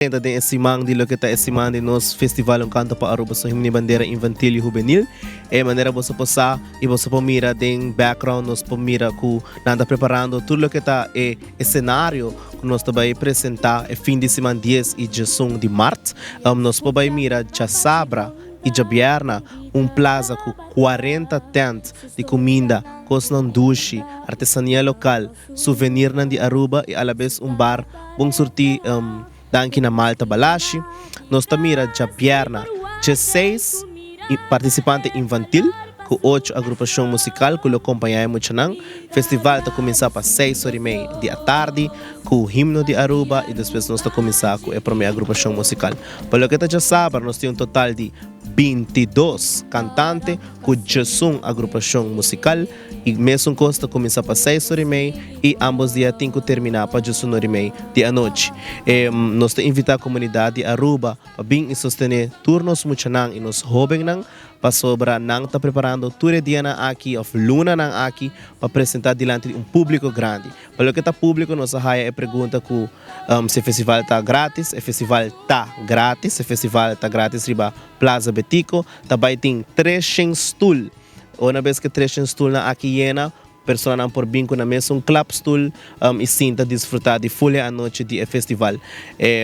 Drenta den e siman di loke ta e siman di nos Festival Un Canto pa Aruba su Himno y Bandera Infantil y Hubenil. E manera boso por sa y boso por mira den background nos por mira cu nan ta preparando tur loke ta e escenario cu nos ta bay presenta e fin di siman dies y diesun di mart. Nos por bay mira djasabra y djabierna un plaza cu cuarenta tent di cuminda, cosnan dushi, artesania local, souvenirnan di Aruba y alabes un bar bon surti danki na Malta Balashi. Nos ta mira djabierna djeseis participante infantil cu ocho agrupacion musical cu lo compaña e muchanan. Festival ta cuminsa pa seis ora y mei di atardi cu himno di Aruba y despues nos ta cuminsa cu e prome agrupacion musical. Pa loke ta djasabra nos tin un total di bintidos cantante cu djesun agrupacion musical. E mesun kos ta kuminsá pa seis ora i mei i ambos dia tin ku terminá pa djesun ora i mei di anochi. Nos ta invitá komunidat di Aruba pa bin i sostené tur nos muchanan i nos hóbennan pasobra nan ta preparando tur e dianan aki òf lunanan aki pa presentá dilanti di un públiko grandi. Pa loke ta públiko nos a haya e pregunta ku si e festival ta grátis. E festival ta grátis. E festival ta grátis riba Plaza Betico. Ta bai tin treshen stul. Una bes ku e treshen stulnan aki yena, personanan por bin ku nan mesun klapstul i sinta disfrutá di ful e anochi di e festival.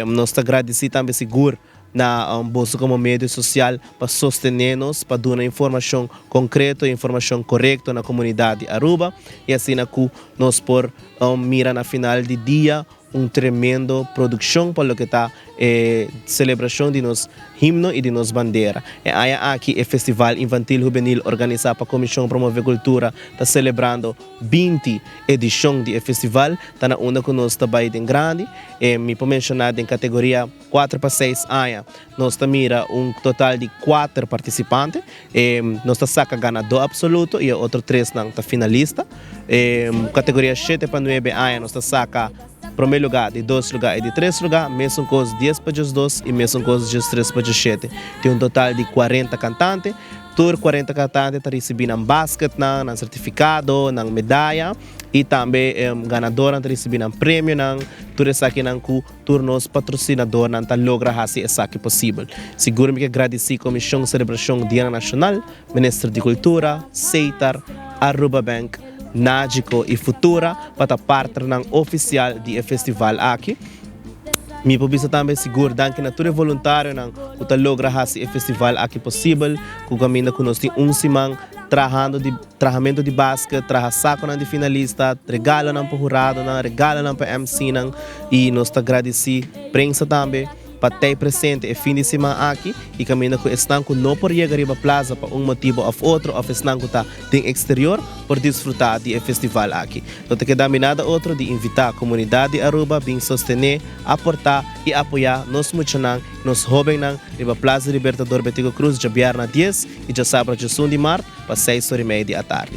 Nos ta gradisí tambe sigur na boso komo medio sosial pa sostené nos, pa duna informashon konkreto i informashon korekto na komunidat di Aruba i asina ku nos por mira na final di dia Un tremendo produccion pa loke ta e celebracion di nos himno y di nos bandera. E aña aki e Festival Infantil Hubenil organisa pa Comision Promove Cultura ta celebrando 20 edicion di e festival. Ta na unda cu nos ta bay den grandi. E mi por menciona den categoria cuater pa seis aña nos ta mira un total di cuater participante. E nos ta saca ganador absoluto y e otro tresnan ta finalista. E categoria shete pa nuebe aña nos ta saca prome lugar, di dos lugar y di tres lugar. Mesun cos dies pa diesdos y mesun cos diestres pa diesshete. Tin un total di cuarenta cantante. Tur cuarenta cantante ta ricibi nan basketnan, nan certificado, nan medaya y tambe ganadornan ta ricibi nan premionan. Tur esakinan cu. Tur nos patrosinadornan ta logra hasi esaki posibel. Sigur mi ke gradisí Komishon Selebrashon Dianan Nashonal, Minister di Kultura, Seitar, Aruba Bank, Nagico i Futura pa ta partnernan ofisial di e festival aki. Mi por bisa tambe sigur danki na tur e voluntarionan ku ta logra hasi e festival aki posibel, ku kaminda ku nos tin un siman trahando di. Trahamentu di basket, traha sakonan di finalista, regalonan pa huradonan, regalonan pa MC-nan i nos ta gradisí prensa tambe pa tei presente e fin di siman aki i kaminda ku esnan ku no por yega riba plaza pa un motibu òf otro òf esnan ku ta den eksterior por disfrutá di e festival aki. No ta keda mi nada otro di invitá komunidat di Aruba bin sostené, aportá i apoyá nos muchanan, nos hóbennan riba Plaza Libertador Betico Croes djabièrnè dies i djasabra djesun di mart pa seis ora i mei di atardi.